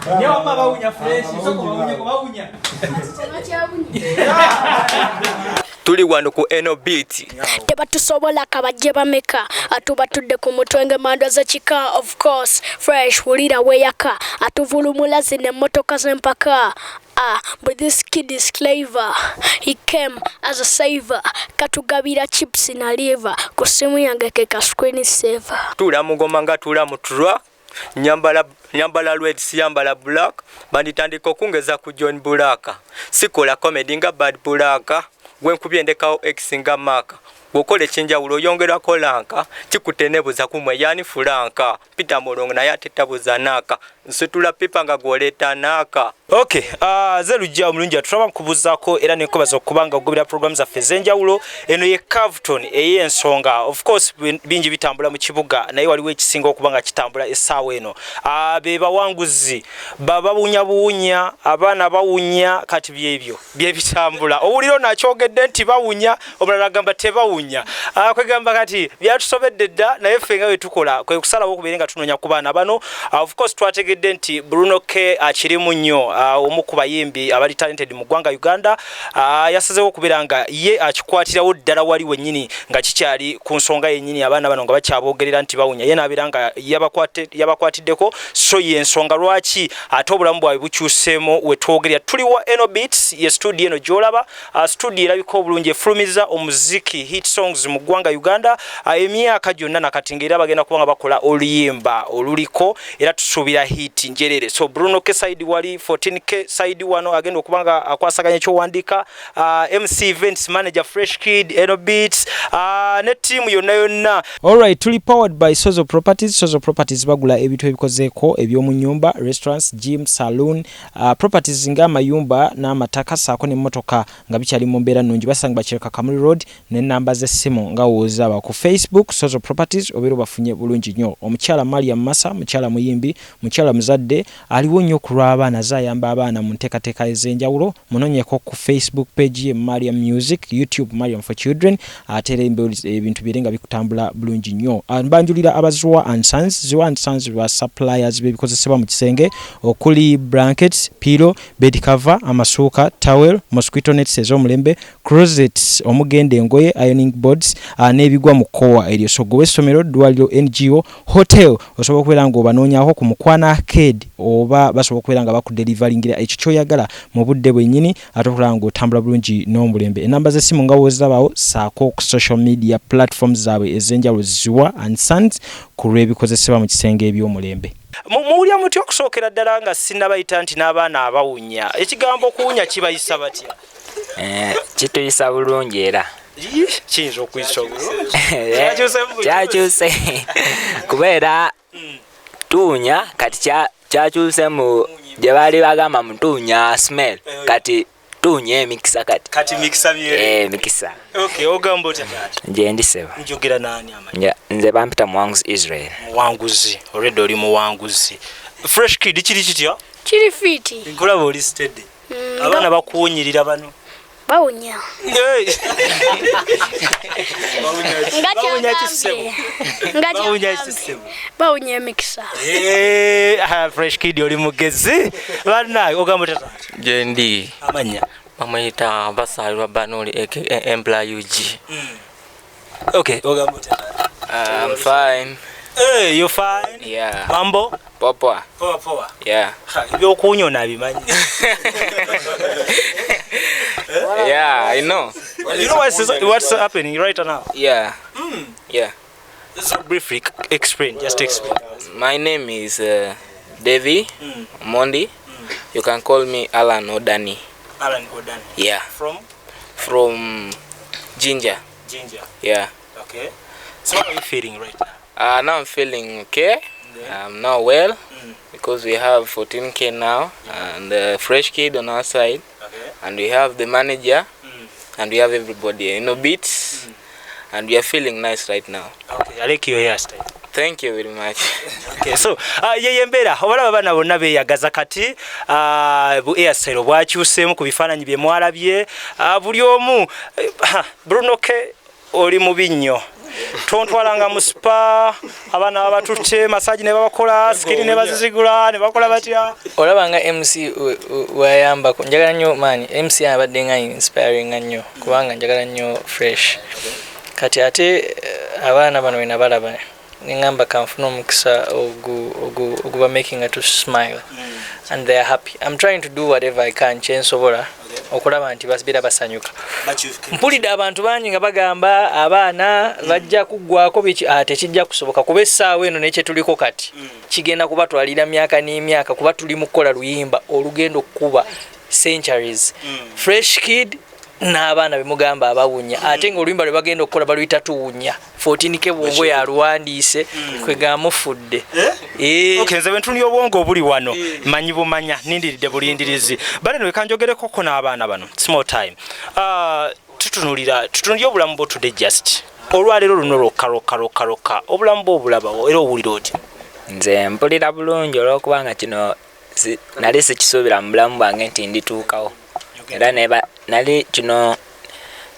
Naye wamma bawunya fresh, soko bawunya ko bawunya. Tuli wano ku Eno Beat. Tebatusobola, kabajje bameka, atubatudde ku mutwe ng'emandwa z'ekika. Of course fresh, wulira weyaka, atuvulumula zino emmotoka z'empaka. Ah, but this kid is clever. He came as a saver. Katugabira chips na liver. Ku simu yange ke ka screen saver. Tuula mugoma nga tuula mu truck. Nyambala nyambala red, siyambala black. Banditandika okungeza ku John Black. Sikola comedy nga Bad Black. Gwenkubye ndekawo X nga Mark. Bw'okola ekyenjawulo oyongerako lanka kikutenebuza kumwe yani fulanka Peter Mulongo naye ate tabuza naaka nsitula pipa nga gw'oleeta naaka. Okay, ze lujja omulungi atulaba nkubuzaako era nenkubaza okuba nga ogobera program zaffe ez'enjawulo. Eno ye Cavton ey'ensonga. Of course bingi bitambula mu kibuga, naye waliwo ekisinga okuba nga kitambula essaawa eno. Be bawanguzi babawunya buwunya, abaana bawunya, kati byebyo byebitambula. Owulira ono akyogedde nti bawunya, omulala agamba tebawunya. Kwegamba kati byatusobedde dda, naye ffe nga bwe tukola kwe kusalawo okubeere nga tunoonya ku baana bano. Of course twategedde nti Bruno K akirimu nnyo, omu ku bayimbi abali talented mu ggwanga Uganda. Yasazeewo okubeera nga ye akikwatirawo ddala wali wennyini nga kikyali ku nsonga yennyini, abaana bano nga bakyaboogerera nti bawunya, ye n'abeera nga yabakwatiddeko. So yensonga lwaki ate obulamu bwabwe bukyuseemu. Wetwogerera tuli wa Eno Beats, ye studio eno gy'olaba. Studio erabika obulungi, efulumiza omuziki hit songs mu ggwanga Uganda emyaka gyonna nakati, ngaera bagenda kuba nga bakola oluyimba oluliko era tusuubira hit njerere. So Bruno K side wali, 14K side wano agenda okuba nga akwasaganya ekyowandiika, MC Events manager Fresh Kid, Eno Beats, ne ttiimu yonna yonna. Alright, tuli powered by Sozo Properties. Sozo Properties bagula ebintu ebikozeeko eby'omu nyumba, restaurants, gym, saloon, properties ng'amayumba n'amataka saako n'emmotoka nga bikyali mu mbeera nnungi. Basanga Bakireka, Kamuli Road, n'ennamba z'essimu nga woozaba ku Facebook, Sozo Properties, obeera obafunye bulungi nnyo. Omukyala Mariam Massa, mukyala muyimbi, mukyala muzadde, aliwo nnyo ku lw'abaana, zaayamba abaana mu nteekateeka ez'enjawulo. Munoonyeko ku Facebook page ye Mariam Music, YouTube Mariam for Children, ate era ebintu byere nga bikutambula bulungi nnyo. Mbanjulira aba Ziwa and Sons. Ziwa and Sons ba suppliers b'ebikozesebwa mu kisenge okuli blankets, pillow, bed cover, amasuuka, towel, mosquito nets ez'omulembe, closets omugenda engoye, ironing boards, n'ebigwa mu kkowa eryo. So gwe essomero, ddwaliro, NGO, hotel, osobola okubeera ng'obanoonyaako ku Mukwana Arcade oba basobola okubeera nga bakudelivaringira ekyo ky'oyagala mu budde bwennyini, ate okulaba ng'otambula bulungi n'omulembe. Enamba z'essimu nga woozirabawo saako ku social media platforms zaabwe ez'enjawulo. Ziwa and Sons ku lw'ebikozesebwa mu kisenge eby'omulembe. Muwulira mutya okusookera ddala nga sinnabayita nti n'abaana abawunya? Ekigambo okuwunya kibayisa batya? Kituyisa bulungi era. Ii, kiyinza okuyisa obulungi? Kyakyuse mu bukyusi. Kyakyuse kubeera tuwunya kati kyakyuse mu gye baali bagamba mu tuwunya smell, kati tuwunya emikisa kati. Kati mikisa myere. Emikisa. Okay, ogamba otya taata? Nje ndi seba. Njogera naani amanyi? Nze bampita Muwanguzi Israel. Muwanguzi, already oli muwanguzi. Fresh Kid, kiri kitya? Kiri fit. Nkulaba oli steady. Abaana bakuwunyirira bano. Bawunya. Hey! Nga Bawunya kyagambye. Kisebo. Nga Bawunya kyagambye. kisebo. Bawunya emikisa. Eh, ah, Fresh Kid oli mugezi. Bannaye, ogamba otya taata? Gyendi. Amannya? Bamuyita Basalirwa Banuli aka Embla UG. Okay, ogamba otya taata? I'm fine. Hey, you fine? Yeah. Mambo? Poa. Poa poa. Yeah. Ha, ebyokuwunya onabimanyi. Yeah, I know. You know what's happening right now? Yeah. So briefly explain, just explain. My name is Devi Mondi. You can call me Alan Odani. Alan Odani. Yeah. From? From Jinja. Jinja. Yeah. Okay. So how are you feeling right now? Now I'm feeling okay. I'm now well because we have 14K now and the Fresh Kid on our side, and we have the manager, and we have everybody, Beats, and we are feeling nice right now. Okay, I like your hairstyle. Thank you very much. Okay, so yeye embeera obalaba abaana bonna beeyagaza kati, bu hairstyle bwakyuseemu ku bifaananyi bye mwalabye, buli omu, Bruno K oli mubi nnyo. Tontwalanga mu spa, abaana babatutte massage ne babakola skin ne bazizigula ne bakola batya. Olaba nga MC wayambako, njagala nnyo maani MC abadde nga inspiring nnyo, kubanga njagala nnyo Fresh. Kati ate abaana bano wena balaba neŋŋamba kanfune omukisa oguba making to smile and they are happy. I'm trying to do whatever I can kyensobola okulaba nti babeera basanyuka. Mpulidde abantu bangi nga bagamba abaana bajja kuggwako biki. Ah, tekijja kusoboka, kuba essaawa eno nekyetuliko kati kigenda kubatwalira myaka n'emyaka, kuba tuli mu kukola luyimba olugenda okukuba centuries. Fresh Kid n'abaana bemugamba abawunya, ate nga oluyimba lwe bagenda okukola baluyita Tuwunya. 14K bwongo yaluwandiise, kwegamufudde. Eh. Okay, nze bwentunulya obwongo obuli wano manyi bumanya, nindiridde bulindirizi. Bale no kanjogerekoko n'abaana bano small time. Tutunulira tutunulire obulamu bwo today, just olwaleero luno lwokka lwokka lwokka lwokka, obulamu bwo obulabawo era owulira otya? Nze mpulira bulungi olwokubanga kino nali sikisuubira mu bulamu bwange nti ndituukawo, era nali kino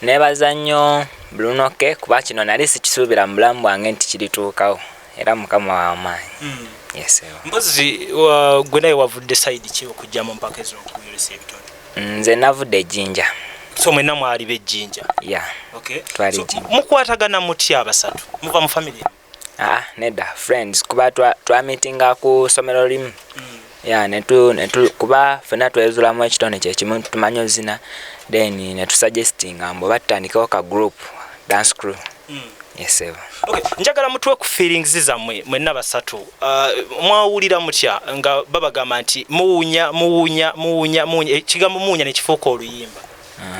nebaza nnyo Bruno K, kuba kino nali sikisuubira mu bulamu bwange nti kirituukawo, era Mukama w'amaanyi. Yes, ewo. Mpozi gwe naye wavudde side ki okujja mu mpaka ez'okuyolesa ebitone? Nze navudde Ejjinja. So mwenna mwali b'Ejjinja? Ya. Okay. Twali So, Ejjinja. mukwatagana mutya abasatu? Muva mu family emu? Ah, nedda, friends, kuba twamitinga ku ssomero limu. Ya, netu kuba ffenna twezulamu ekitone kyekimu, tumanyi ozina, then netusuggestinga mbu oba tutandikewo ka group, dance crew. Yes, sir. Okay, njagala mutuwe ku feelings zammwe mwenna basatu. Mwawulira mutya nga babagamba nti muwunya, muwunya, muwunya, muwunya, ekigambo muwunya nekifuuka oluyimba?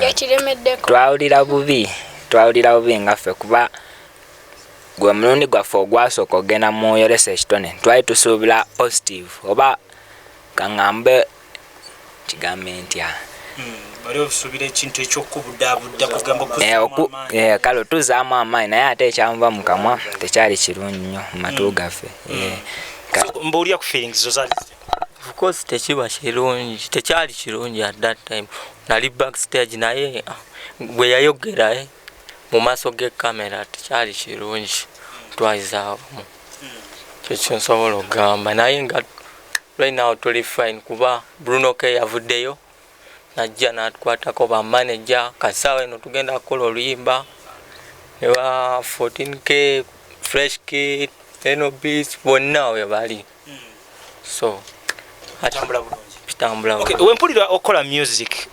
Yakiremeddeko. Twawulira bubi, twawulira bubi nga ffe, kuba gwe mulundi gwaffe ogwasooka okugenda mu yolesa ekitone. Twali tusuubira positive, oba kaŋŋambe kigambe ntya? Bali osuubira ekintu ekyokubuddaabudda, kugamba Kale otuzaamu amaanyi, naye ate ekyamuva mu kamwa tekyali kirungi nnyo mu matu gaffe. Mbuulira ku feelings zo, zaali zitya? Of course tekiba kirungi, tekyali kirungi at that time. Nali backstage, naye bwe yayogera mu maaso g'ekamera tekyali kirungi, twayizaamu kyekyo nsobola okugamba. Naye nga right now tuli fine, kuba Bruno K yavuddeyo najja natukwatako, ba manager. Kasaawa eno tugenda kukola oluyimba ne ba 14K, Fresh Kid, Enobis, bonna we bali. So Bitambula bulungi. Bitambula Okay, bulungi. wempulira okukola music,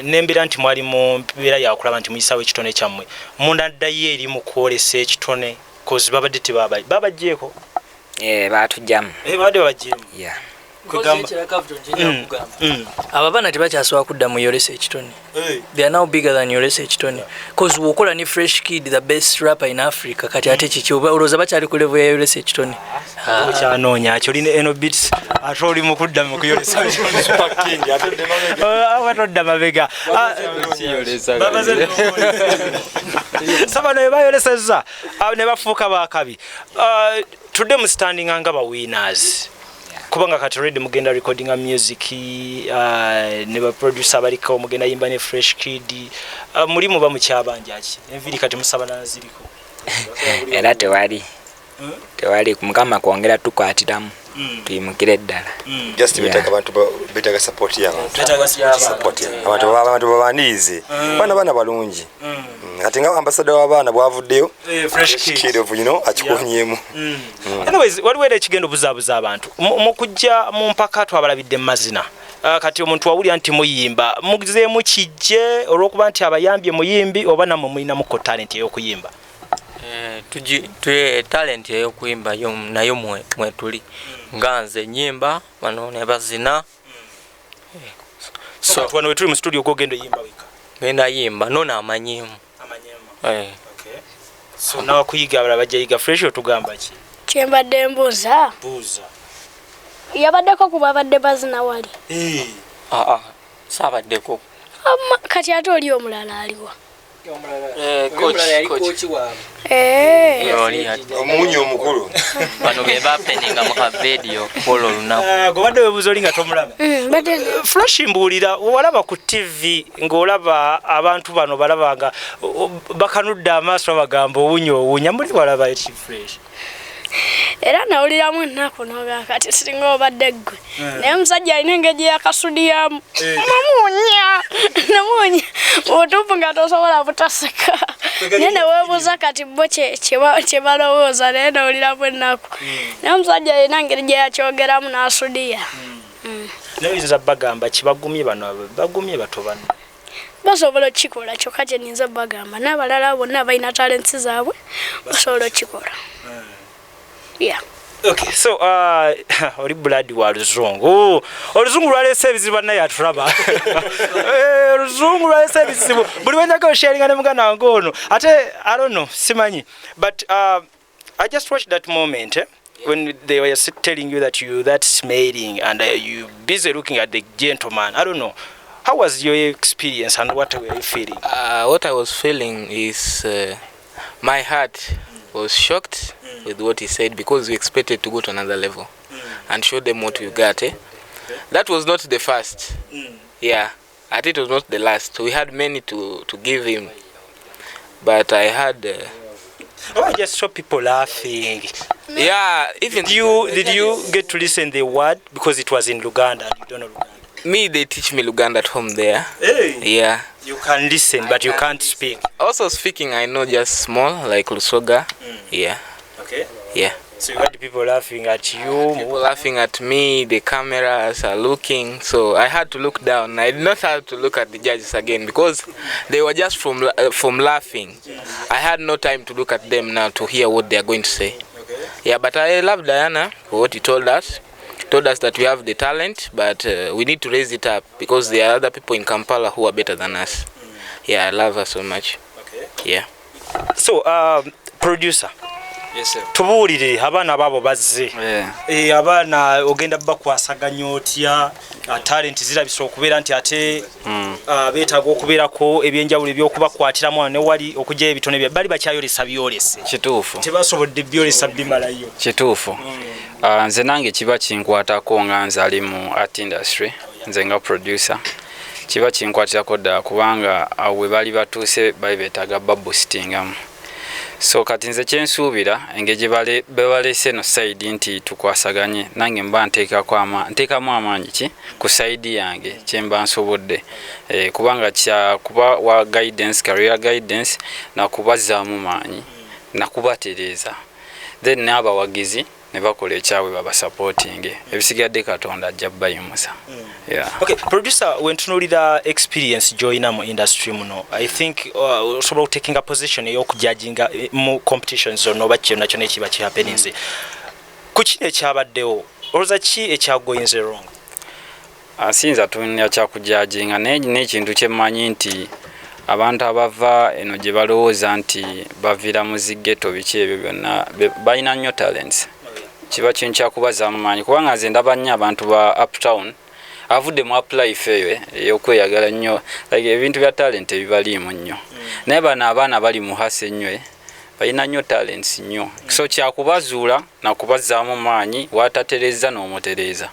nembeera nti mwali mu mbeera yakulaba nti muyisawo ekitone kyammwe, mundaddayo eri mu kwolesa ekitone, cause babadde tebaba babagjeeko. Eh, batujjamu. Eh, babadde babagjeemu. Yeah. Kugamba- Abo abaana tebakyasobola kudda mu yolesa ekitone. They are now bigger than yolesa ekitone, cause wokola ne Fresh Kid, the best rapper in Africa. Kati ate kiki oba olowooza bakyali ku level ya yolesa ekitone? Ah. Okyanoonya ki? Olina eno beats, ate oli mu kudda mu kuyolesa, aba todda mabega. Ah, bamaze so bano be bayolesezza, ne bafuuka bakabi. Tudde mu standinga nga ba winners, kubanga kati already mugenda recordinga music ne ba producer baliko, mugenda yimba ne Fresh Kid. Muli muba mukyabanja ki? Enviiri kati musaba naziriko? Era tewali, tewali. Mukama kwongera tukwatiramu, tuyimukire ddala. Just betaaga abantu betaaga support y'abantu, support abantu, abantu babanirize baana, baana balungi. Kati nga ambassador w'abaana bwavuddeyo, Eh, Fresh Kid. Kid of, akikonyemu. Anyways, waliwo era ekigenda obuzaabuza abantu mu kujja mu mpaka, twabalabidde mu mazina. Kati omuntu wawulira nti muyimba, muzeemu kijje olw'okuba nti abayambye muyimbi, oba nammwe mulinamuko talent ey'okuyimba? Eh, talent ey'okuyimba nayo mwetuli, nga nze nyimba, bano ne bazina. So kati wano wetuli mu studio, gwogenda oyimba weka? Ngenda yimba nono amanyimu. Eh. So nawakuyiga, abalala bajja yiga. Fresh, otugamba ki? Kyembadde mbuuza, Buuza. Yabaddeko ku babadde bazina wali? Aa, saabaddeko. Amma, kati ate oli omulala aliwa? Omunyo omukulu. Bano be bapeninga mu kavidiyo kwolwo olunaku. Gobadde weebuuza oli nga tomulaba. Flash, mbuulira, walaba ku TV ng'olaba abantu bano, balaba nga bakanudde amaaso, bagamba owunya owunya, muli walaba eki, Fresh? Era nawuliramu ennaku noga kati singa obadde ggwe, naye omusajja alina engeri gye yakasudiyamu, namuwunya namuwunya mubutuufu nga tosobola butaseka, naye neweebuuza kati bo kye balowooza, naye nawuliramu ennaku, naye omusajja alina engeri gye yakyogeramu n'asudiya. Naye oyinza bagamba kibagumye, bano bagumye bato bano? Basobola okukikola. Kyokka kye nnyinza bagamba, n'abalala bonna balina talents zaabwe, basobola okukikola, yeah. Okay, so oli blood wa luzungu. Oluzungu lwaleese ebizibu, bannaye atulaba. Oluzungu lwaleese ebizibu, buli wenjaga osharinga ne muganda wange ono ate, I don't know, simanyi, but I just watched that moment, eh? When they were telling you that you that smelling and you busy looking at the gentleman. I don't know, how was your experience and what were you feeling? What I was feeling is my heart was shocked with what he said, because we expected to go to another level and show them what we got. Eh? That was not the first. Yeah, I think it was not the last. We had many to give him. But I had. Oh, I just saw people laughing. Yeah, even Did you get to listen the word, because it was in Luganda and you don't know Luganda? Me, they teach me Luganda at home there. Hey. Yeah. You can listen, but you can't speak. Also speaking, I know just small, like Lusoga. Yeah. Okay. Yeah. So you had people laughing at you. People laughing at me, the cameras are looking, so I had to look down. I did not have to look at the judges again because they were just from laughing. I had no time to look at them now to hear what they are going to say. Yeah, but I love Diana for what he told us. Told us that we have the talent, but we need to raise it up because there are other people in Kampala who are better than us. Yeah, I love her so much. Okay. Yeah. So producer, Yes, sir. Tubuulire, abaana baabo bazze. Yeah. Abaana ogenda bakwasaganya otya? Talent zirabisa okubeera nti ate beetaaga okubeerako ebyenjawulo ebyokubakwatiramu wano newali okugyayo ebitone bya bali bakyayolesa byolese. Kituufu. Tebasobodde byolesa bimalayo. Kituufu. Nze nange kiba kinkwatako nga nze ali mu art industry, nze nga producer kiba kinkwatirako ddala, kubanga awo we bali batuuse bali beetaaga baboostingamu. So kati nze kyensuubira, engeri gye bebalese eno side nti tukwasaganye, nange mba nteekamu amaanyi ki ku side yange kyemba nsobodde, kubanga kyakuba wa guidance, career guidance, nakubazzaamu maanyi, nakubatereeza, then n'abawagizi ne bakola ekyabwe, babasupportinge, ebisigadde Katonda ajja bayimusa, yeah. Okay, producer, wentunuulira experience gy'olina mu industry muno, I think osobola okutakinga position ey'okujudginga mu competitions zonna oba kyonna kyonna ekiba kihappeninze. Ku kino ekyabaddewo, olowooza ki ekyagoyinze wrong? Siyinza tunira kyakujudginga, naye n'ekintu kyemmanyi nti abantu abava eno gye balowooza nti baviira mu zi ghetto, biki ebyo byonna, balina nnyo talents. Kiba kintu kyakubazaamu maanyi, kubanga nze ndaba nnyo abantu ba uptown avudde mu up life eyo, ey'okweyagala nnyo, like ebintu bya talent ebibaliimu nnyo, naye bano abaana bali mu hustle ennyo, balina nnyo talents nnyo. So kyakubazuula nakubazzaamu maanyi, watatereza n'omutereeza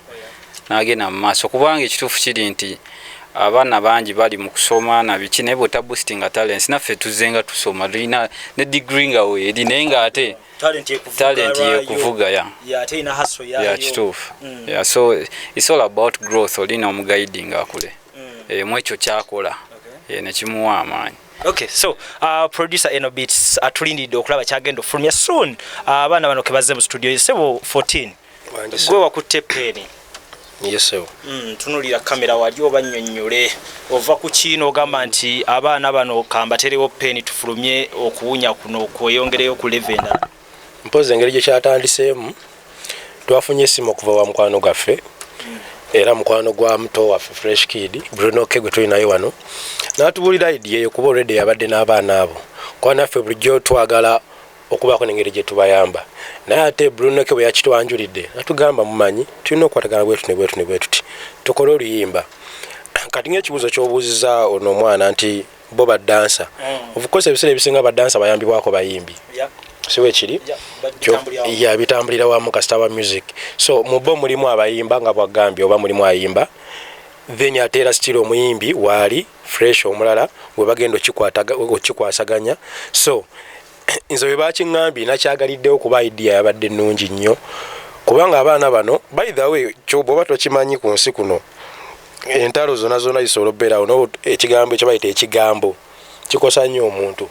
n'agenda mu maaso, kubanga ekituufu kiri nti abaana bangi bali mu kusoma na biki, naye bw'otaboostinga talents, naffe tuzze nga tusoma, tulina ne degree nga weeri, naye ng'ate talent yekuvuga. Talent lwayo. Yekuvuga ya. Ya, ate ina hustle yayo. Ya, kituufu. Yeah, so it's all about growth, olina omuguiding akule mu ekyo kyakola, nekimuwa amaanyi. Okay, so producer Eno Beats atulindiridde okulaba kyagenda ofulumya soon. Abaana bano kebazze mu studio, sebo 14, gwe wakutte peeni. Yes, sir. Tunulira kamera wali oba nnyonnyole ova ku kiino, ogamba nti abaana bano kambaterewo peeni tufulumye okuwunya kuno kweyongereyo ku level endala. Mpozi engeri gye kyatandiseemu, twafunye essimu okuva wa mukwano gwaffe, era mukwano gwa muto waffe Fresh Kid, Bruno K, gwe tulinayo wano, n'atubuulira idea eyo, kuba already yabadde n'abaana abo, kuba naffe bulijjo twagala okubaako n'engeri gye tubayamba. Naye ate Bruno K bwe yakitwanjulidde, natugamba, mumanyi tulina okukwatagana bwetu ne bwetu ne bwe tuti, tukole oluyimba. Kati ng'ekibuuzo ky'obuuziza ono omwana nti bo badansa, of course ebiseera ebisinga badansa bayambibwako bayimbi, si wekiri? Ya, bitambulira wamu kasita wa music. So mu bo mulimu abayimba nga bwagambye, oba mulimu ayimba, then ate era still omuyimbi waali Fresh omulala gwe bagenda okikwasaganya. So nze bwe bakiŋŋambye nakyagaliddewo, kuba idea yabadde nnungi nnyo, kubanga abaana bano, by the way, bw'oba tokimanyi, ku nsi kuno entalo zonna zonna zisobola okubeerawo. Ekigambo ekyo bayita ekigambo kikosa nnyo omuntu.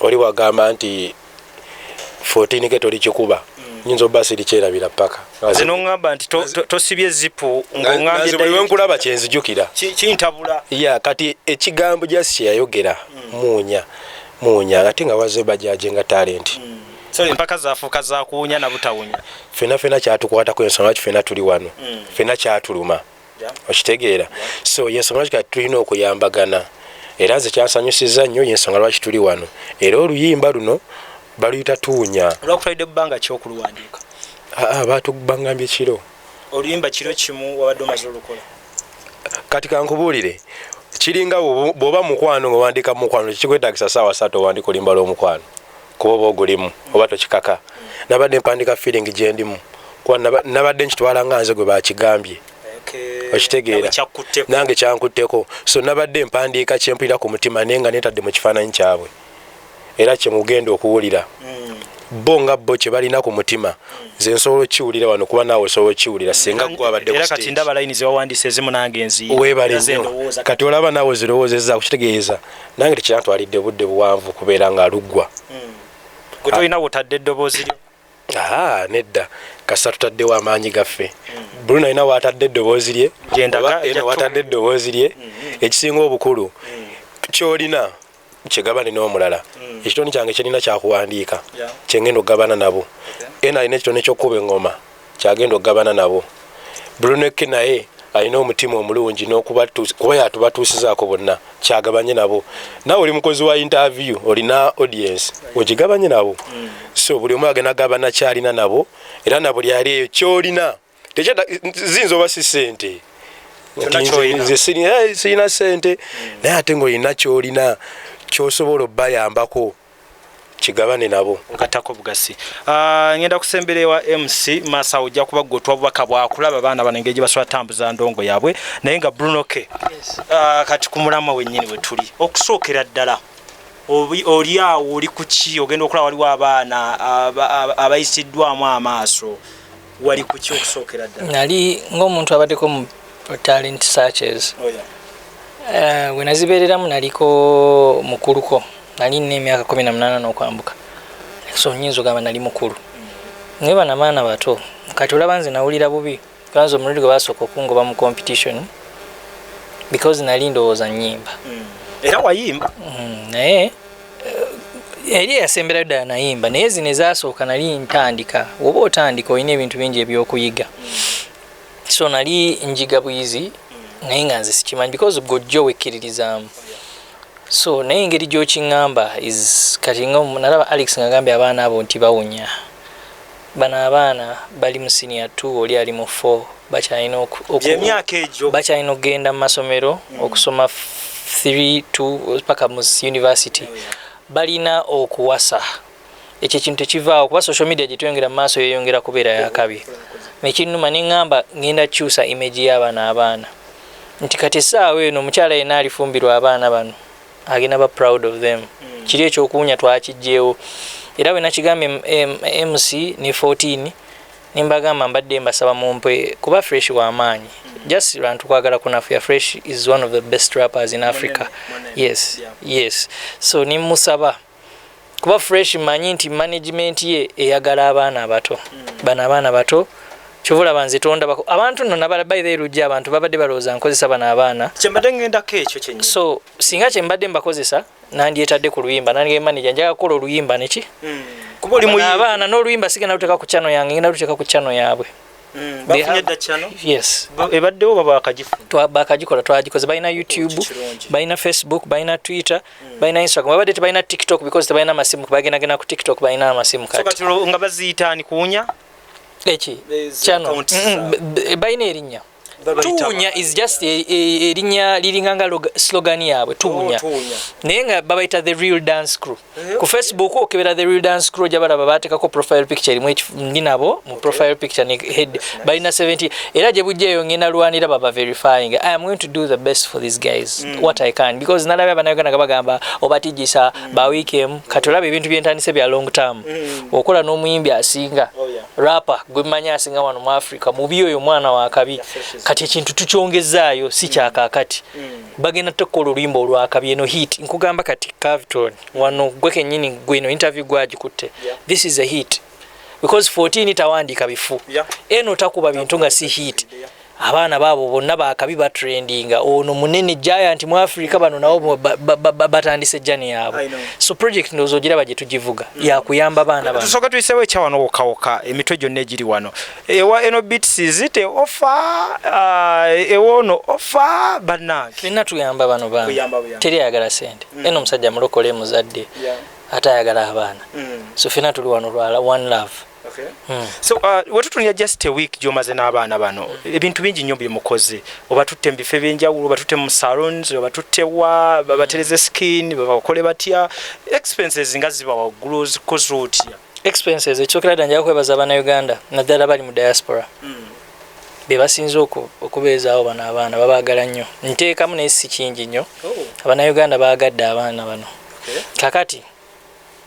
Oli wagamba nti 14K toli kikuba, nyinza obba sirikyerabira paka. Nze noŋŋamba nti tosibye zipu. Nze buli wenkulaba kyenzijukira. Kintabula. Ya, kati ekigambo jasi kyeyayogera, muunya muunya, ate nga waze bajaje nga talent. So empaka zafuuka zakuwunya na butawunya. Fena fena kyatukwatako, ensonga lwaki fena tuli wano, fena kyatuluma, okitegeera? So yensonga lwaki kati tulina okuyambagana, era nze kyansanyusiza nnyo, yensonga lwaki tuli wano. Era oluyimba luno baluyita Tuunya. Olwakutwalidde bbanga kyokuluwandiika? Aa, batubangambye kiro. Oluyimba kiro kimu wabadde omaze olukola? Kati kankubuulire, kiringa bw'oba mukwano ngaowandika mukwano, kikwetagisa saawa 3 owandika oluyimba lw'omukwano, kuba oba ogulimu oba tokikaka. Nabadde mpandika feeling gyendimu, kuba nabadde nkitwala nga nze gwe bakigambye, okitegeera? Nange kyankutteko. So nabadde mpandiika kyempulira ku mutima, naye nga netadde mu kifaananyi kyabwe, era kyemugenda okuwulira bo nga bo kye balina ku mutima, nze nsobola okkiwulira wano, kuba naawe osobola okkiwulira singa gwe abadde ku Era kati stage. ndaba layini zewawandiisa ezimu nange nziina. Weebale Era ze nnyo. ndowooza. Kati olaba naawe zirowoozezza, kukitegeeza nange tekyantwalidde budde buwanvu kubeera nga luggwa. Gwe tolina wotadde eddoboozi lyo? Aa, nedda, kasita tutaddewo amaanyi gaffe. Bruno alina waatadde eddoboozi lye, Gyendaga, oba eno waatadde eddoboozi lye. Ekisinga obukulu, kyolina kyegabane n'omulala. Ekitone kyange kyerina kyakuwandiika, kyengenda okugabana nabo. Eno alina ekitone kyokkuba eŋŋoma, kyagenda okugabana nabo. Bruno K naye alina omutima omulungi kuba yatubatuusizaako bonna, kyagabanye nabo. Naawe oli mukozi wa interview, olina audience, ogigabanye nabo. So buli omu agenda gabana kyalina nabo, era na buli ali eyo kyolina ziyinza oba si sente. Kyonna Nti ky'olina. nze sirina sente, naye ate ngaolina kyolina kyosobola obbayambako, kigabane nabo. Ogatako bugasi. Ah, ngenda kusembera ewa MC Masa, ojja kuba gwe otwa bubaka bwakulaba abaana bano engeri gye basobola tambuza ndongo yaabwe. Naye nga Bruno K, kati ku mulamwa wennyini we tuli, okusookera ddala oli awo oli ku ki? Ogenda okulaba waliwo abaana abayisiddwamu amaaso, wali ku ki okusookera ddala? Nali ng'omuntu abaddeko mu talent searches. Oh, yeah. Bwe nazibeereramu naliko mukuluko, nali nina emyaka 18 n'okwambuka, so nyinza ogamba nali mukulu, naye bano abaana bato. Kati olaba nze nawulira bubi kwanza omulundi gwe basooka okungoba mu competition, because nali ndowooza nyimba. Era wayimba. Naye eri eyasemberayo ddala nayimba, naye zino ezasooka nali ntandika. Woba otandika olina ebintu bingi ebyokuyiga, so nali njiga buyizi, naye nga nze sikimanyi because gojjo wekkiririzaamu. So naye engeri gyokiŋŋamba is kati nga nalaba Alex ngagambye abaana abo nti bawunya. Bano abaana bali mu senior 2, oli ali mu 4, bakyalina Gyemyaka egyo. Bakyalina okugenda mu masomero okusoma 3 2 paka mu university, balina okuwasa. Ekyo ekintu tekivaawo, kuba social media gyetweyongera mu maaso yeyongera kubeera yakabi. Nekinnuma, neŋŋamba ngenda kukyusa image y'abano abaana, nti kati essaawa eno omukyala yenna alifumbirwa abaana bano agenda ba proud of them. Kiri ekyokuwunya twakijjeewo, era bwe nakigambye MC ne 14, nimbagamba mbadde mbasaba mumpe, kuba Fresh w'amaanyi, just lwantu kwagala kunafuya. Fresh is one of the best rappers in Africa. Yes, so nimusaba, kuba Fresh manyi nti management ye eyagala abaana abato. Bano abaana bato, kyova olaba nze tondabako abantu nno nabala. By the way, lujja abantu babadde balowooza nkozesa bano abaana. Kyembadde ngendako ekyo kyennyini. So singa kyembadde mbakozesa, nandyetadde ku luyimba, nange manager njagala kukola oluyimba neki. Kuba oli Bano muyimbi. abaana n'oluyimba sigenda luteeka ku channel yange, ngenda luteeka ku channel yaabwe. They Bafunye dda channel? Yes. Ebaddewo baba bakagifuna? Bakagikola, twagikoze. Balina YouTube, balina Facebook, balina Twitter, balina Instagram. Babadde tebalina TikTok because tebalina masimu, bagendagenda ku TikTok, balina amasimu. So kati kati nga baziyita ani, kuwunya? Eki Ezo channel accounts Balina erinnya. Tuwunya is just erinnya liringa nga slogan yaabwe, tuwunya. Oh, tuwunya. Naye nga babayita The Real Dance Crew. Ku Facebook okebera The Real Dance Crew, ojja balaba, bateekako profile picture erimu ndi nabo mu profile picture ne head. Balina 70 era gye bujja eyo ngenda lwanira baba verifying. I am going to do the best for these guys, what I can, because nalabye Abannayuganda nga bagamba obatijisa ba wiiki emu. Kati olaba ebintu byentandise bya long term. Okola n'omuyimbi asinga, rapper gwe mmanyi asinga wano mu Africa, mubi oyo mwana wakabi. Kati ekintu tukyongezaayo, si kyakaakati. Bagenda tukola oluyimba olwakabi, eno hit. Nkugamba kati Cavton wano gwe kennyini gweno interview gwagikutte. This is a hit because 14 tawandiika bifu. Eno takuba bintu nga si hit. Abaana baabo bonna bakabi, batrendinga. Ono munene giant mu Africa. Bano nabo batandise journey yaabwe. I know. So project ndowooza ogiraba gye tugivuga yakuyamba baana bano. Tusooka tuyiseewo ekyawano wokawoka, emitwe gyonna egiri wano ewa eno beats zite ofa ewoono ofa bannange. Ffenna tuyamba bano baana. Kuyamba buyamba. Teri ayagala sente. Eno omusajja mulokole muzadde, ate ayagala abaana. So ffenna tuli wano lwala one love. So wetutunira just a week gyomaze n'abaana bano, ebintu bingi nnyo byemukoze. Obatutte mu bifo ebyenjawulo, obatutte mu salons, obatutte wa batereze skin, babakole batya? Expenses nga ziba waggulu, zikoze otya? Expenses, ekisookera ddala njaga kwebaza Abannayuganda, naddala bali mu diaspora, be basinze okubeezaawo bano abaana. Babaagala nnyo. Nteekamu naye si kingi nnyo. Abannayuganda baagadde abaana bano. Kakati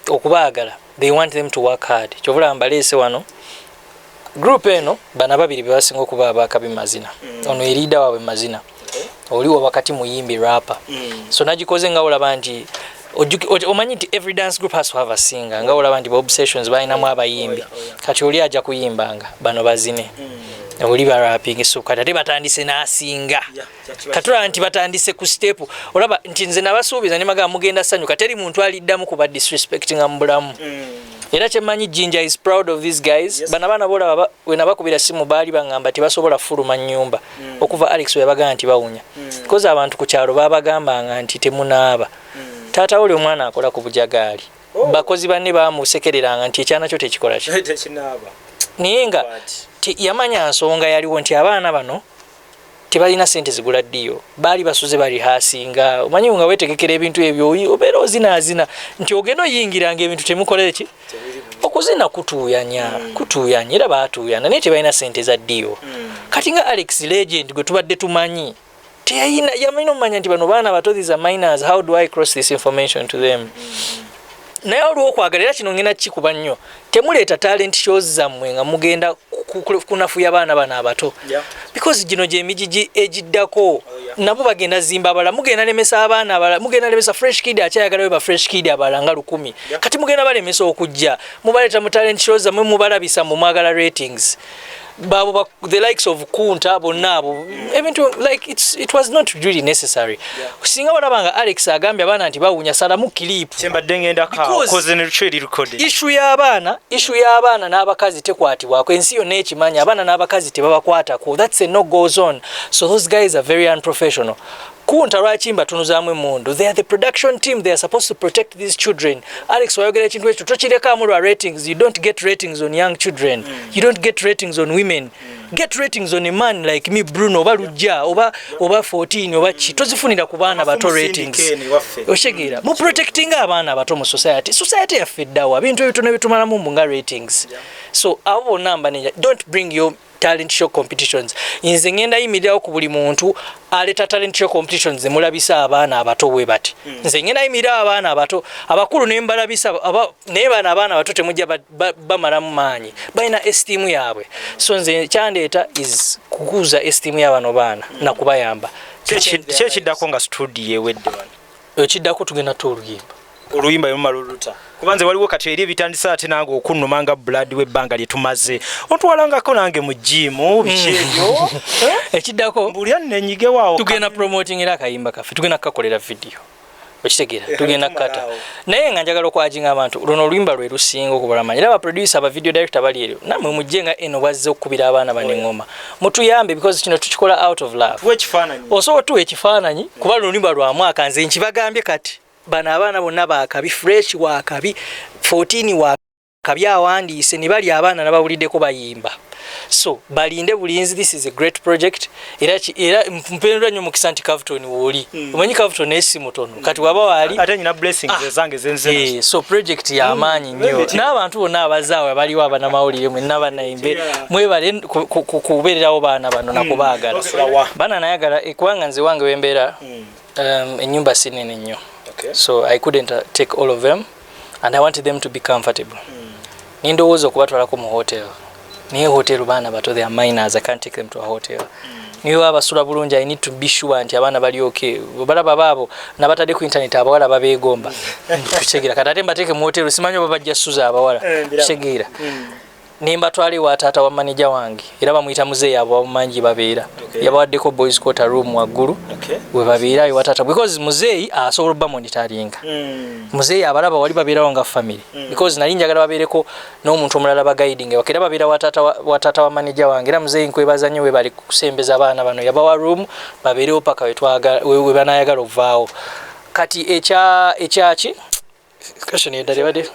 okubaagala, they want them to work hard. Kyovulaba mbaleese wano group eno. Bano ababiri be basinga okuba abakabi mazina. Ono eriida waabwe mazina, oli wakati muyimbi rapper. So nagikoze nga olaba nti omanyi nti every dance group has to have a singer, nga olaba nti Obsessions balinamu abayimbi. Kati oli ajja kuyimbanga, bano bazine, oli baraping. So kati ate batandise n'asinga. Katulaba nti batandise ku step. Olaba nti nze nabasuubiza ne magamba mugenda sanyuka, teri muntu aliddamu kuba disrespectinga mu bulamu. Era kyemmanyi, Jinja is proud of these guys. Bano abaana bolaba we nabakubira simu baali baŋŋamba tebasobola fuluma nnyumba okuva Alex we yabagamba nti bawunya, because abantu ku kyalo babagambanga nti temunaaba. Taata oli omwana akola ku bujagaali, bakozi banne bamusekereranga nti ekyana kyo tekikola ki, naye nga yamanya nsonga yaliwo nti abaana bano tebalina sente zigula ddiyo. Baali basuze bali hasinga. Omanyi nga wetegekera ebintu ebyo, obeera ozinaazina nti ogenda oyingiranga ebintu temukolere ki. Okuzina kutuuyanya, kutuuyanya, era baatuuyana naye tebalina sente za ddiyo. Kati nga Alex Legend gwe tubadde tumanyi teyayina, yamanyina omumanya nti bano baana bato, these are minors, how do I cross this information to them? Naye olwokwagala, era kino ngenda kikuba nnyo, temuleeta talent shows zammwe nga mugenda kunafuya baana bano abato, because gino gyemigigi egiddako. Nabo bagenda zimba abalala, mugenda lemesa abaana abalala, mugenda lemesa Fresh Kid akyayagalayo ba Fresh Kid abalala nga 1000. Kati mugenda balemesa okujja mubaleeta mu talent shows zammwe, mubalabisa mu mwagala ratings babo the likes of Kunta bonna abo. Ebintu like it was not really necessary. Singa balaba nga Alex agambye abaana nti bawunya, salamu clip. Kyembadde ngendako. Because koze ne lucho eri recorded. Issue y'abaana n'abakazi tekwatibwako. Ensi yonna ekimanya abaana n'abakazi tebabakwatako. That's a no go zone. So those guys are very unprofessional. Kunta lwaki mbatunuzaamu emundu? They are the production team, they are supposed to protect these children. Alex wayogera ekintu ekyo tokirekamu lwa ratings. You don't get ratings on young children. You don't get ratings on women. Get ratings on a man like me, Bruno, oba Lujja, oba 14 oba ki. Tozifunira ku baana bato ratings. Okitegeera? Mu protectinga abaana abato mu society. Society yaffe eddawa bintu ebitono bitumalamu mbu nga ratings. So abo bonna mbanenya, don't bring your talent show competitions. Nze ngenda yimirirawo ku buli muntu aleeta talent show competitions emulabisa abaana abato bwe bati. Nze ngenda yimirirawo abaana abato, abakulu ne mbalabisa naye bano abaana abato temujja bamalamu maanyi, balina esteem yaabwe. So nze kyandeeta is kukuza esteem y'abano baana nakubayamba. Ki ekiddako nga studio ewedde wano? Ekiddako tugenda ta oluyimba. Oluyimba yomumala oluta, kuba nze waliwo kati eri ebitandise ate nange okunnuma nga blood w'ebbanga lye tumaze ontwalangako nange mu gym, biki ebyo. Ekiddako mbulya nenyigewawo. Tugenda promoting era akayimba kaffe, tugenda kukakolera video. Okitegeera? Tugenda kukata. Naye nga njagala okwajinga abantu, luno oluyimba lwe lusinga okubala manyi. Era abaproducer, aba video director bali eryo, nammwe mujje nga eno bwazze okukubira abaana bano eŋŋoma, mutuyambe, because kino tukikola out of love. Tuwe ekifaananyi. Osobola tuwa ekifaananyi, kuba luno oluyimba lwa mwaka. Nze nkibagambye kati bano abaana bonna bakabi. Fresh wakabi, 14 wakabi, awandiise ne bali abaana nabawuliddeko bayimba. So balinde bulinzi, this is a great project. Era mpeerwa nnyo mukisa nti Cavton wooli. Omanyi Cavton naye si mutono, kati waba waali. Ate nyina blessings ezange zenze. So project y'amaanyi nnyo, n'abantu bonna abazaawe abaliwo, abanamawulire mwenna bannayimbe, mwebale kubeererawo baana bano nakubaagala. Baana nayagala, kubanga nze wange wembeera, ennyumba si nene nnyo, so I couldn't take all of them and I wanted them to be comfortable. Nindowooza okubatwalako mu hotel, naye hotel baana bato, they are minors, I can't take them to a hotel. Niwe babasula bulungi, I need to be sure nti abaana bali okay. Balaba baabo nabatadde ku internet, abawala babeegomba, tukitegera. Kati ate mbateeke mu hotel, simanyi oba bajja suza abawala. Kitegeera, nembatwala ewa taata wa manager wange, era bamuyita muzeeyi, abo bamumanyi babeera. Yabawaddeko boys quarter room waggulu we babeera ewa taata, because muzeeyi asobola obba monitoringa. Muzeeyi abalaba wali babeerawo nga family, because nali njagala babeereko n'omuntu omulala baguiding ewaka, era babeera wa taata wa manager wange. Era muzeeyi nkwebaza nnyo, webali kusembeza abaana bano, yabawa room babeerewo paka we banayagala okuvaawo. Kati ekyaki question eddala ebadde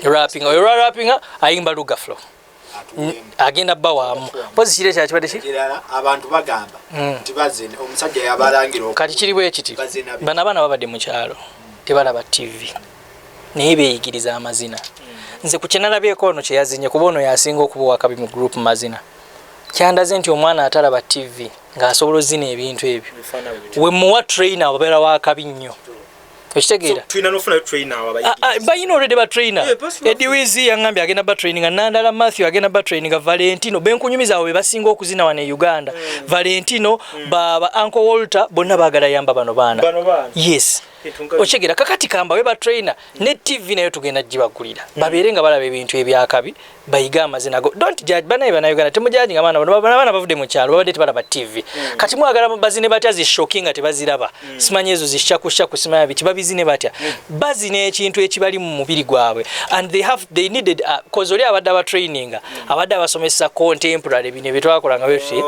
rapping, oyo lwa rapping ayimba Luga Flow, agenda bba waamu mpozi kiri ekyala kibadde ki? Kirala, abantu bagamba nti bazina omusajja yabalangira. Kati kiri bwe kiti. Bazina Bano abaana babadde mu kyalo, tebalaba TV, naye beeyigiriza amazina. Nze ku kyenalabyeko ono kyeyazinye, kuba ono yasinga okuba owakabi mu group mazina, kyandaze nti omwana atalaba TV ng'asobola ozina ebintu ebyo, we muwa trainer ababeera wakabi nnyo, okitegeera? Tulina nofunayo trainer awo. Ah, ah, bayina already ba trainer. Yeah, possible. Eddie Wizi yaŋŋambye agenda ba traininga, Nandala Matthew agenda ba traininga, Valentino benkunyumiza abo be basinga okuzina wano e Uganda. Valentino, ba Uncle Walter, bonna baagala yamba bano baana. Bano baana. Yes. Kintu nga- Okitegeera? Kakati kamba we ba trainer ne TV nayo tugenda gibagulira, babeere nga balaba ebintu ebyakabi, bayige amazina go. Don't judge banaye, bannayuganda temujudginga abaana bano. Bano abaana bavudde mu kyalo, babadde tebalaba TV. Kati mwagala bazine batya zishoki nga tebaziraba? Simanyi ezo zishakushaku, simanya biki, babizine batya? Bazina ekintu ekibali mu mubiri gwabwe, and they needed, cause oli abadde abatraininga, abadde abasomesa contemporary, bino byetwakolanga bwetuti,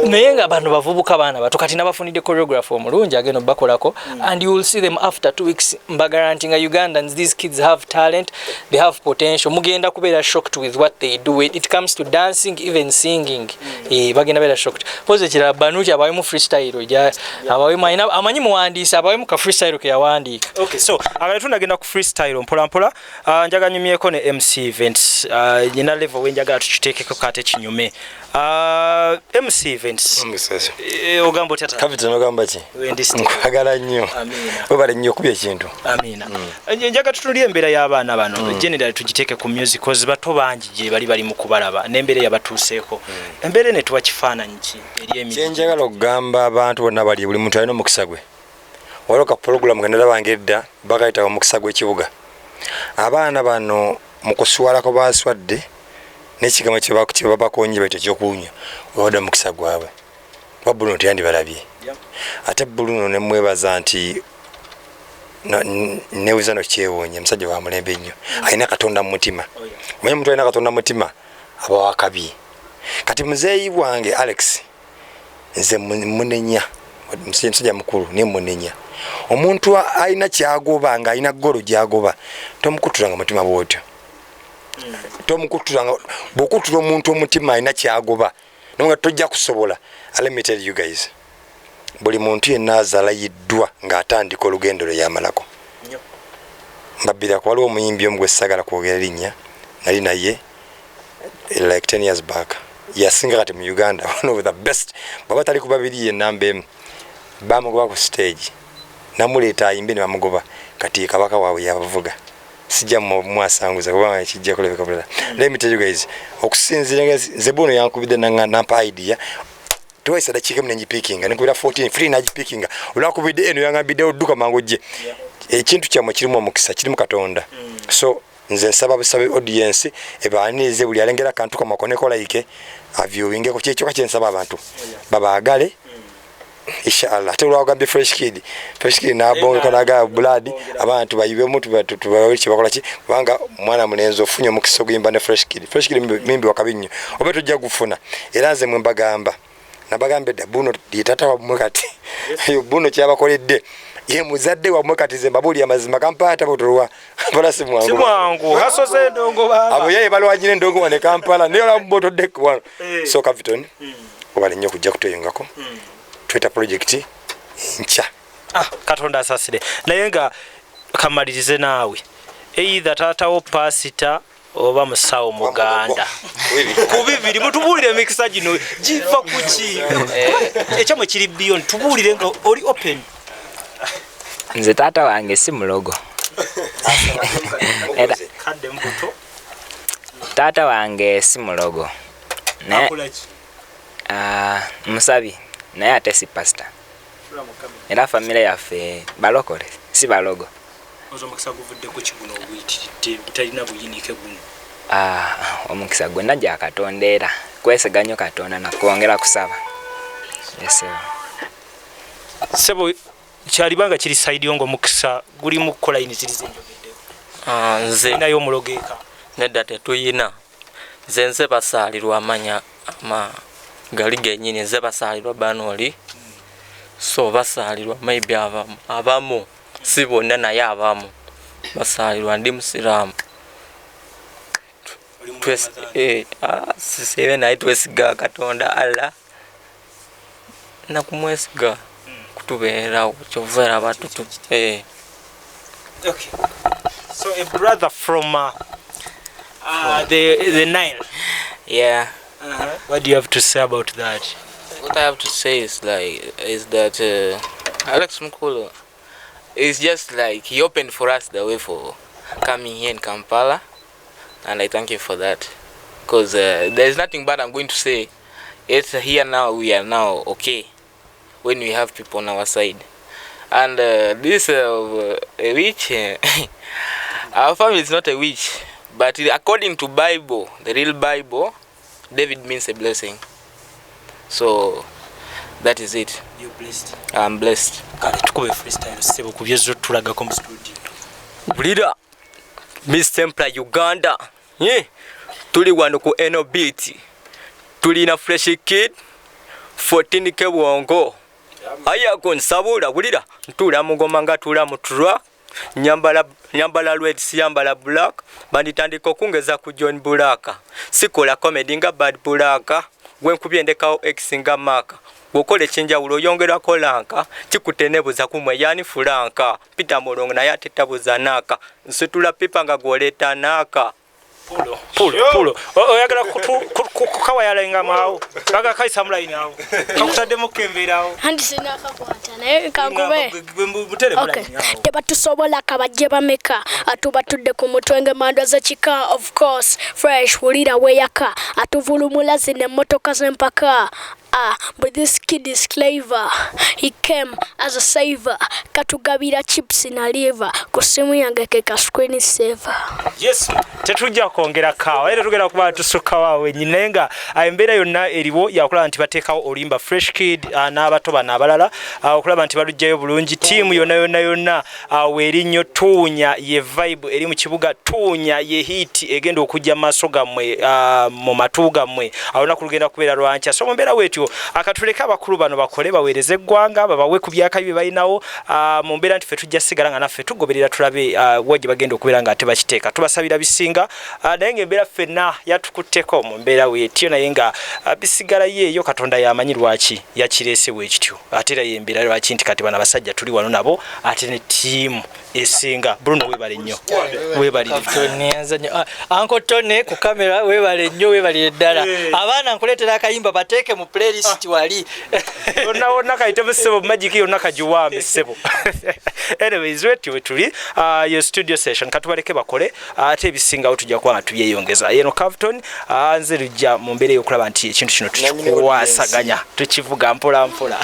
naye nga bano bavubuka, baana bato. Kati nabafunidde choreographer omulungi agenda obakolako, and you will see them after 2 weeks. Mbagarantinga Ugandans, these kids have talent, they have potential. Mugenda kubeera shocked with what they do when it comes to dancing, even singing. Bagenda beera shocked. Pozi ekirala, Banuki abawemu freestyle, abawemu amanyi muwandiisi, abawemu ka freestyle ke yawandiika. Okay, so akale tunagenda ku freestyle mpola mpola. Njagala nyumyeko ne MC Events. Nyina level wenjagala tukiteekeko kate kinyume. MC Events, ogamba otya tata? Kapitani, ogamba ki? Wendi still. Nkwagala nnyo. Amiina. Webale nnyo okubya ekintu. Amiina. Njagala tutunulire embeera y'abaana bano generally, tugiteeke ku musicals. Bato bangi gye bali, bali mu kubalaba n'embeera eyabatuuseeko. Embeera eno etuwa kifaananyi ki eri emirimu? Kyenjagala okugamba abantu bonna bali, buli muntu alina omukisa gwe. Waliwo ka pulogulamu kenalabanga edda, bakayita omukisa gw'ekibuga. Abaana bano mu kuswalako baswadde n'ekigambo kyebabakonye baita ekyokuwunya, wewadde omukisa gwabwe wa Bruno teyandibalabye. Ate Bruno nemwebaza nti newuza nokyewuunya, musajja wa mulembe nnyo, alina Katonda mu mutima. Omanyi omuntu alina Katonda mu mutima aba wakabi. Kati muzeeyi wange Alex, nze munenya, musajja mukulu naye munenya. Omuntu alina kyagoba, nga alina goal gyagoba, tomukutulanga mutima bwotyo, tomukutulanga. Bwokutula omuntu omutima alina kyagoba nga tojja kusobola. Let me tell you guys, buli muntu yenna azalayiddwa ng'atandika olugendo lwe yamalako. Mbabbirako, waliwo omuyimbi omu gwe sagala kwogera linnya, nali naye like 10 years back, yasinga kati mu Uganda, one of the best, bwaba tali ku babiri ye namba emu. Bamugoba ku stage, namuleeta ayimbe ne bamugoba. Kati kabaka waabwe yabavuga, sijja mwasanguza kubanga kijja kulabika bulala. Let me tell you guys, okusinziira nga nze buno yankubidde nampa idea, tewayisa dakiika emu nengipikinga, nenkubira 14 free nagipikinga. Olwakubidde eno yangambidde odduka mangu ojje. Ekintu kyammwe kirimu omukisa, kirimu Katonda. So nze nsaba busabe audience ebanirize, buli alengera akantu kamwe akoneko like, aviewingeko. Kyekyoka kyensaba, abantu babaagale inshallah. Ate olwagambye Fresh Kid, Fresh Kid nabongeka nagaa blood, abantu bayibemu tubawe kyebakola ki, kubanga mwana mulenzi ofunye omukisa oguyimba ne Fresh Kid. Fresh Kid mimbi wakabi nnyo, oba tojja gufuna. Era nze mwe mbagamba, nabagamba edda, buno ye taata wammwe. Kati Eyo buno kyabakoledde ye muzadde wammwe. Kati nze mbabuulira amazima, Kampala tabotolwa, Kampala si mwangu. Si mwangu, hasoze endongo baba. Abo yaye balwanyira endongo wane Kampala, naye olabotodde wano. So Capiton, obale nnyo okujja kutweyungako. Tweta project nkya. Ah, Katonda asasire. Naye nga kamalirize naawe, either taatawo pasita oba musawo muganda, ku bibiri mutubuulire emikisa gino giva kuki? Ekyamwe kiri beyond, tubuulire nga oli open. Nze taata wange si mulogo. Kadde mubuto. Taata wange si mulogo. Naye Akola ki? Ah, musabi, naye ate si pasita. Era famire yaffe balokole, si balogo. Oza omukisa guvudde ku kiguno oguyitiridde gutalina buyinike guno? Ah, omukisa gwonna gya Katonda, era kwesiga nnyo Katonda nakwongera kusaba. Yes, sir. Sebo, kyalibanga kiri side yo nga omukisa gulimu kukola layini ziri zenjogeddeko? Ah, nze naye omulogo eka? Nedda, tetuyina. Nze basaalirwa amanya ama gali genyini. Nze basaalirwa banoli, so basaalirwa maybe abamu, si bonna, naye abamu basaalirwa. Ndi musiraamu. Sisibe, naye twesiga Katonda Allah nakumwesiga kutubeerawo, kyova era batutu. Okay. So a brother from the Nile. Yeah. What do you have to say about that? What I have to say is like is that Alex Mukulu is just like he opened for us the way for coming here in Kampala, and I thank him for that. Because there's nothing bad I'm going to say. It's here now, we are now okay when we have people on our side. And this a witch, our family is not a witch, but according to Bible, the real Bible, David means a blessing. So that is it. You're blessed. I'm blessed. Kale tukube freestyle ssebo ku byezzo tulagako mu studio. Wulira, Miss Templar Uganda. Ye, tuli wano ku Eno Beat, tulina Fresh Kid, 14 K bwongo ayago nsabula. Wulira, ntuula mugoma nga tuula muturwa, nyambala red, siyambala black. Banditandika okungeza ku John Black, sikola comedy nga Bad Black. Gwenkubye ndekawo ex nga maka. Bw'okola ekyenjawulo oyongerako lanka, kikutenebuza kumwe yani fulanka Peter Mulongo, naye ate tabuza naaka nsitula pipa nga gwoleeta naaka. Pulo pulo pulo. Oyagala kukawayalenga awo baga kaisa mulayini awo kakutaddemu kembeerawo. Anti sinakakwata, naye kankube. Butere. Okay. Mulayini awo. Tebatusobola kabajje bameka, atubatudde ku mutwe ng'emandwa z'ekika. Of course fresh, wulira weyaka, atuvulumula zino emmotoka z'empaka. Ah, but this kid is clever. He came as a saver. Katugabira chips na liver. Ku simu yange ke ka screen saver. Yes, tetujja kwongera kaawa era tugenda kuba tusukkawo awo wennyini, naye nga embeera yonna eriwo yakulaba nti bateekawo oluyimba Fresh Kid n'abato bano abalala, okulaba nti baluggyayo bulungi. Ttiimu yonna yonna yonna weeri nnyo. Tuunya ye vibe eri mu kibuga, tuunya ye hit egenda okujja mu maaso gammwe, mu matu gammwe. Olunaku lugenda kubeera lwankya. So mu mbeera weetyo akatuleke abakulu bano bakole, baweereze eggwanga, babawe ku byakabi bye balinawo, mu mbeera nti ffe tujja sigala nga naffe tugoberera, tulabe wa gye bagenda okubeera nga ate bakiteeka. Tubasabira bisinga, naye ngaembeera ffenna yatukutteko mu mbeera weetyo, naye nga bisigalayo eyo. Katonda yamanyi lwaki yakireese bwekityo, ate era yembeera lwaki nti kati bano abasajja tuli wano nabo, ate ne ttiimu esinga. Bruno, weebale nnyo, weebalire. Nyanza nnyo. Ah, Uncle Tony ku kamera, weebale nnyo, weebalire ddala. Abaana nkuleetera akayimba bateeke mu playlist wali. Wonna wonna kayite mu ssebo, magic yonna kagiwambe ssebo. Anyways, wetyo wetuli, ye studio session. Katubaleke bakole, ate ebisingawo tujja kuba nga tubyeyongeza. Yeno Cavton, nze lujja mu mbeera ey'okulaba nti ekintu kino tukikwasaganya, tukivuga mpola mpola.